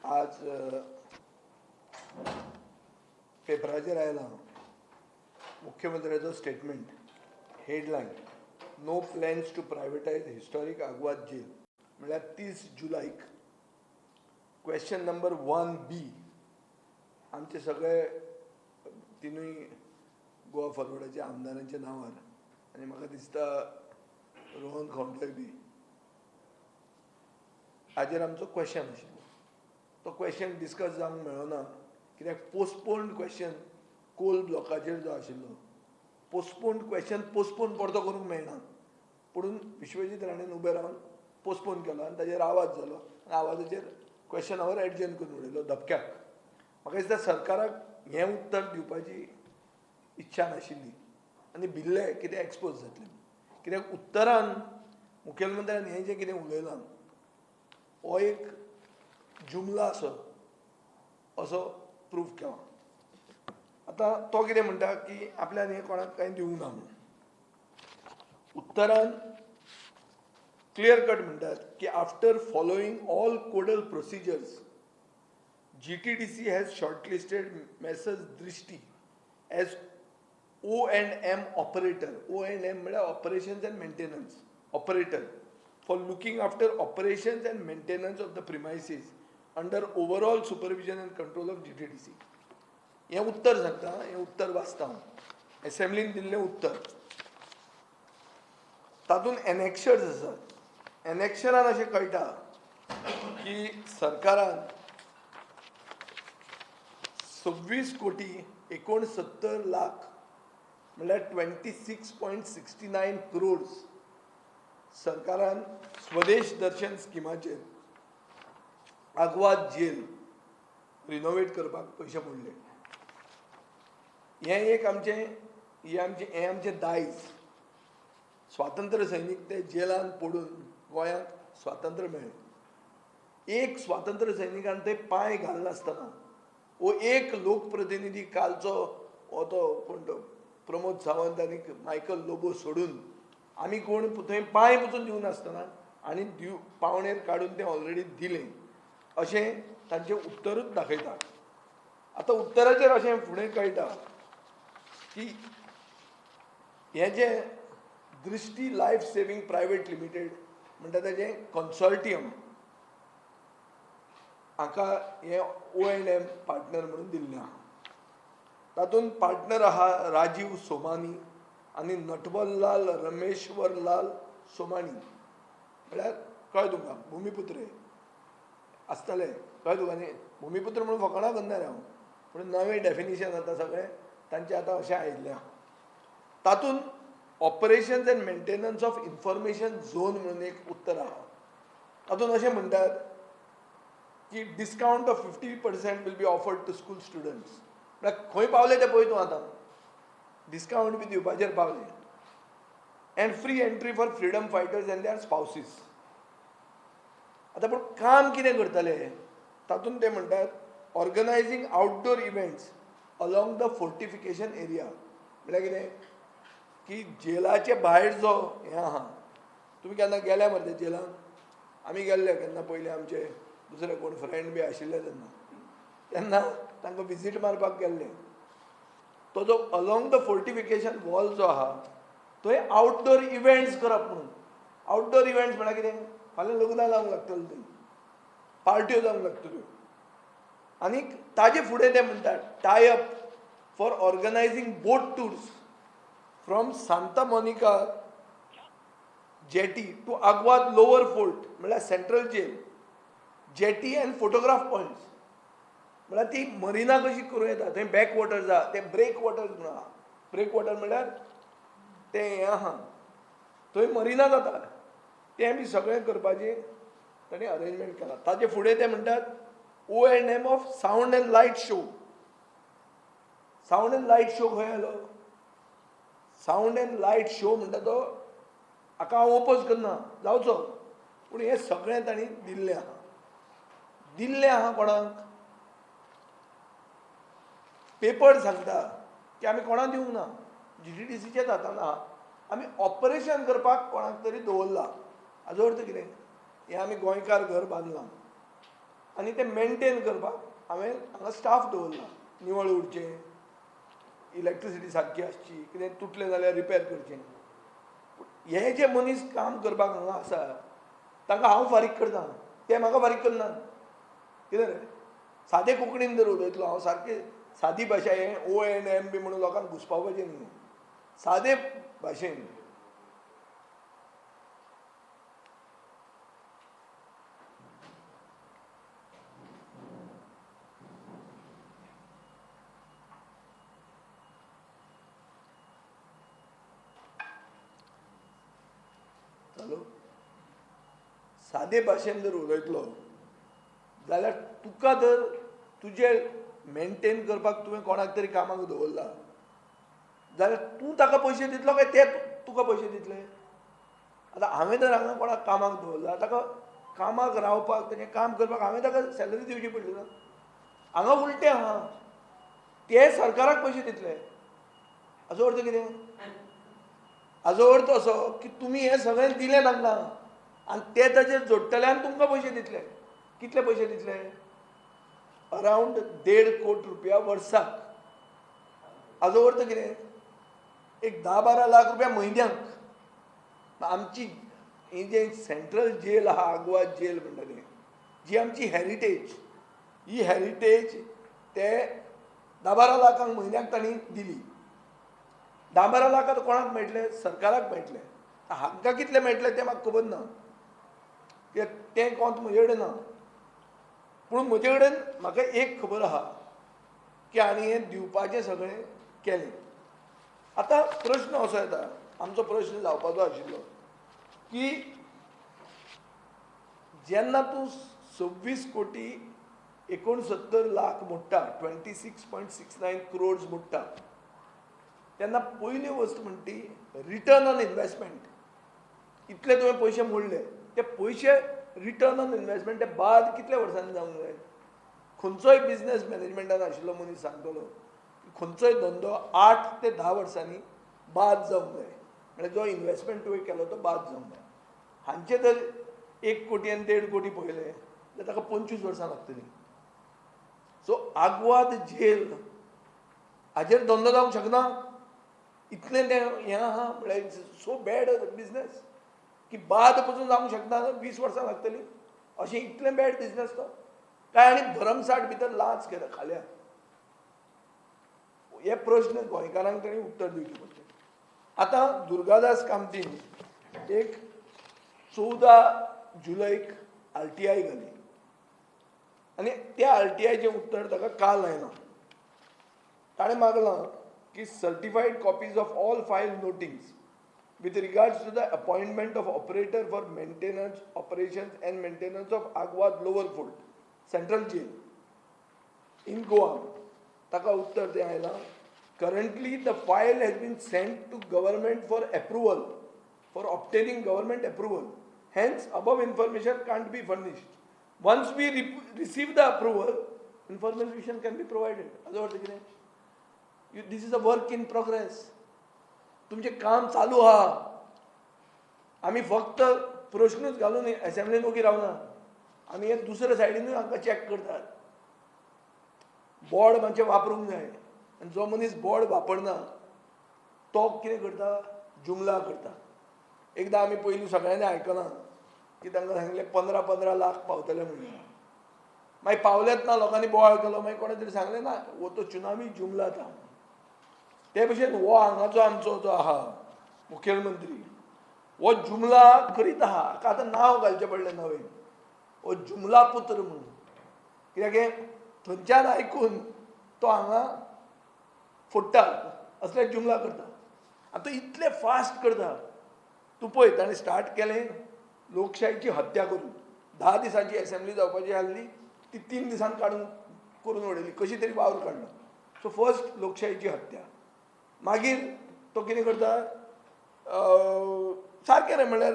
आज पेपराचेर आयलां मुख्यमंत्र्याचो statement, headline, "No plans to privatise historic Aguada jail." म्हळ्यार 30 जुलैक क्वेश्चन नंबर 1B, आमचे सगळे तिनूय गोवा फॉरवर्डाच्या आमदारांच्या नांवार आनी म्हाका दिसता रोहन खंवटे बी हाजेर आमचो क्वेश्चन आशिल्लो. तो क्वेश्चन डिस्कस जावंक मेळना कित्याक पोस्टपोन्ड क्वेश्चन कोल ब्लॉकाचेर जो आशिल्लो, पोस्टपोन्ड क्वेश्चन पोस्टपोन परतो करूंक मेळना. पुणून विश्वजीत राणेन उबे रावन पोस्टपोन केलो आनी ताजेर आवाज जालो आनी आवाजाचेर क्वेश्चन our adjourn करून उडयलो धपक्याक. म्हाका दिसता सरकाराक हें उत्तर दिवपाची इच्छा नाशिल्ली आनी भिल्ले कितें एक्सपोज जातलें, कित्याक उत्तरान मुखेलमंत्र्यान हें जें कितें उलयलां हो एक जुमला असो असो प्रूफ केला. आतां तो कितें म्हणटा की आपल्यान हें कोणाक कांय दिवंक ना म्हणून. उत्तरान क्लियर कट म्हणटात की after following all codal procedures, GTDC has shortlisted Messrs Drishti as O and M operator. O and M म्हळ्यार operations and maintenance operator for looking after operations and maintenance of the premises under overall supervision and control of GTDC. हें उत्तर सांगता, हें उत्तर वाचता हांव, एसेंब्लीन दिल्लें उत्तर. तातूंत एनेक्शर्स आसात. एनेक्शरान अशें कळटा की सरकारान 26 कोटी 69 लाख म्हणल्यार 26.69 crores सरकारान स्वदेश दर्शन स्किमाचेर आगवाद जेल रिनोवेट करपाक पयशे पडले. हें एक आमचें हें आमचें हें आमचें दायज. स्वातंत्र्य सैनीक ते जेलान पडून गोंयांक स्वातंत्र्य मेळ्ळें. एक स्वातंत्र्य सैनिकान थंय पांय घालनासतना वो एक लोकप्रतिनिधी कालचो हो तो कोण तो प्रमोद सावंत आनी मायकल लोबो सोडून आमी कोण थंय पांय पसून दिवनासतना आनी दिव पावणेर काडून तें ऑलरेडी दिलें अशें तांचें उत्तरूच दाखयता. आतां उत्तराचेर अशें फुडें कळटा की हें जें दृश्टी लायफ सेवींग प्रायवेट लिमिटेड म्हणटा ताजें कन्सॉर्टियम हाका हें ओ एंड एम पार्टनर म्हणून दिल्लें आहा. तातूंत पार्टनर आहा राजीव सोमानी आनी नटवरलाल रमेश्वरलाल सोमानी. म्हळ्यार कळ्ळें तुमकां, भुमिपुत्र आसतले. कळ्ळें तुका न्ही? भुमिपुत्र म्हणून फकाणां करना रे हांव, पूण नवें डेफिनेशन आतां सगळें तांचें आतां अशें आयिल्लें आहा. तातूंत operations and maintenance of information zone म्हणून एक उत्तर आहा. तातूंत अशें म्हणटात की discount of 50% will be offered to school students. म्हळ्यार खंय पावले ते पळय तूं, आतां डिस्कावंट बी दिवपाचेर पावले. And free entry for freedom fighters and their spouses. आतां पूण काम कितें करतले? तातूंत ते म्हणटात organizing outdoor events along the fortification area. म्हळ्यार कितें की जेलाचे भायर जो हें आहा, तुमी केन्ना गेल्या मरे ते जेलान? आमी गेल्ले केन्ना पयलीं, आमचे दुसरे कोण फ्रेंड बी आशिल्ले तेन्ना, तेन्ना तांकां विजीट मारपाक गेल्ले. तो जो अलॉंग the fortification wall जो आहा थंय आउटडोर इव्हेंट्स करप म्हणून. आउटडोर इव्हेंट्स म्हळ्यार कितें? फाल्यां लग्नां जावंक लागतलीं थंय, पार्ट्यो जावंक लागतल्यो. आनी ताजे फुडें ते म्हणटात tie up for organizing boat tours from Santa Monica jetty to Aguada Lower Fort, म्हळ्यार central jail jetty, and photograph points. म्हळ्यार ती मरिना कशी करूं येता, थंय बॅक वॉटर आहा, ते ब्रेक वॉटर म्हणून आहा. ब्रेक वॉटर म्हळ्यार तें हें आहा, थंय मरिना जाता, तें बी सगळें करपाचें ताणें अरेंजमेंट केलां. ताजे फुडें ते म्हणटात O and M of sound and light show. Sound and light show खंय आयलो? सावंड एंड लायट शो म्हणटा तो, हाका हांव ओपोज करना, जावचो. पूण हें सगळें तांणी दिल्लें आहा. दिल्लें आहा कोणाक? पेपर सांगता की आमी कोणाक दिवंक ना, जीटीडीसीच्याच हातान आहा, आमी ऑपरेशन करपाक कोणाक तरी दवरला. हाजो अर्थ कितें? हें आमी गोंयकार घर बांदलां. आनी तें मेनटेन करपाक हांवें हांगा स्टाफ दवरला. निवळ उरचें, इलेक्ट्रिसिटी सारकी आसची, कितें तुटलें जाल्यार रिपेर करचें. हे जे मनीस काम करपाक हांगा आसा तांकां हांव फारीक करता, ते म्हाका फारीक करनात. कितें रे, सादे कोंकणीन जर उलयतलो हांव, सारकें सादी भाशा, हें ओ एन एम बी म्हणून लोकांक घुसपावपाचें न्ही, सादे भाशेन. चालू सादे भाशेन जर उलयतलो जाल्यार तुका जर तुजें मेनटेन करपाक तुवें कोणाक तरी कामाक दवरला जाल्यार तूं ताका पयशे दितलो काय ते तुका पयशे दितले? आतां हांवें जर हांगा कोणाक कामाक दवरला, ताका कामाक रावपाक, तेजें काम करपाक हांवें ताका सॅलरी दिवची पडली ना. हांगा उलटें आहा, ते सरकाराक पयशे दितले. हाजो अर्थ कितें? हाजो अर्थ असो की तुमी हें सगळें दिलें तांकां आनी ते ताचेर जोडटले आनी तुमकां पयशे दितले. कितले पयशे दितले? अरावंड 1.5 कोटी रुपया वर्साक. हाजो अर्थ कितें? एक 10-12 लाख रुपया म्हयन्याक. आमची ही जे सेंट्रल जेल आहा, आगवाद जेल म्हणटा तें, जी आमची हॅरिटेज, ही हॅरिटेज ते 10-12 लाखांक म्हयन्याक तांणी दिली. 10-12 लाख आतां कोणाक मेळटले? सरकाराक मेळटले. हांकां कितले मेळटले तें म्हाका खबर ना, कित्याक तें कोंत म्हजे कडेन ना. पूण म्हजे कडेन म्हाका एक खबर आहा की आनी हें दिवपाचें सगळें केलें. आतां प्रश्न असो येता, आमचो प्रश्न जावपाचो आशिल्लो की जेन्ना तूं 26 कोटी 69 लाख मोडटा, 26.69 क्रोड्स मोडटा, तेन्ना पयली वस्त म्हणटा ती रिटर्न ऑन इन्वेस्टमेंट. इतले तुवें पयशे मोडले, ते पयशे रिटर्न ऑन इन्वेस्टमेंट ते बाद कितल्या वर्सांनी जावंक जाय? खंयचोय बिजनेस मॅनेजमेंटान आशिल्लो मनीस सांगतलो खंयचोय धंदो 8 ते 10 वर्सांनी बाद जावंक जाय, म्हळ्यार जो इन्वेस्टमेंट तुवें केलो तो बाद जावंक जाय. हांचे जर 1 कोटी आनी 1.5 कोटी पळयले जाल्यार ताका 25 वर्सां लागतलीं. सो आगवाद जेल हाजेर धंदो जावंक शकना. इतलें तें हें आहा, म्हळ्यार सो बॅड बिजनेस की बाद पसून जावंक शकना, 20 वर्सां लागतलीं. अशें इतलें बॅड बिजनेस तो काय? आनी भरमसाठ भितर लांच केला खाल्या. हे प्रश्न गोंयकारांक तांणी उत्तर दिवचें पडटलें. आतां दुर्गादास कामतीन एक 14 जुलयक RTI घाली आनी त्या RTIचें उत्तर ताका काल आयलां. ताणें मागलां की certified copies of all file notings with regards to the appointment of operator for maintenance, operations and maintenance of Aguada Lower Fort Central Jail in Goa. ताका उत्तर तें आयलां, currently the file has been sent to government for approval, for obtaining government approval. Hence above information can't be furnished. Once we receive the approval, information can be provided. हाजो अर्थ कितें? This is a work in progress. तुमचें काम चालू आहा. आमी फक्त प्रश्नूच घालून एसेंब्लीन ओगी रावना, आमी हे दुसऱ्या सायडीनूय हांकां चॅक करतात. बोर्ड मातशें वापरूंक जाय, आनी जो मनीस बोर्ड वापरना तो कितें करता? जुमला करता. एकदां आमी पयलीं सगळ्यांनी आयकलां की तांकां सांगलें 15-15 लाख पावतले म्हणून, मागीर पावलेच ना, लोकांनी बोवाळ केलो. मागीर कोणें तरी सांगलें ना, हो तो चुनावी जुमला था. ते भशेन हो हांगाचो आमचो जो आहा मुखेलमंत्री, हो जुमला करीत आहा. हाका आतां नांव घालचें पडलें नवें, हो जुमला पुत्र म्हणून. कित्याक हें थंयच्यान आयकून तो हांगा फोडटा, असले जुमला करता. आतां इतले फास्ट करता, तूं पळय ताणें स्टार्ट केलें लोकशाहीची हत्या करून. 10 दिसांची एसेंब्ली जावपाची आसली ती 3 दिसांक काडून करून उडयली, कशी तरी वावर काडलो. सो फर्स्ट लोकशाहीची हत्या. मागीर तो कितें करता, सारकें रे, म्हणल्यार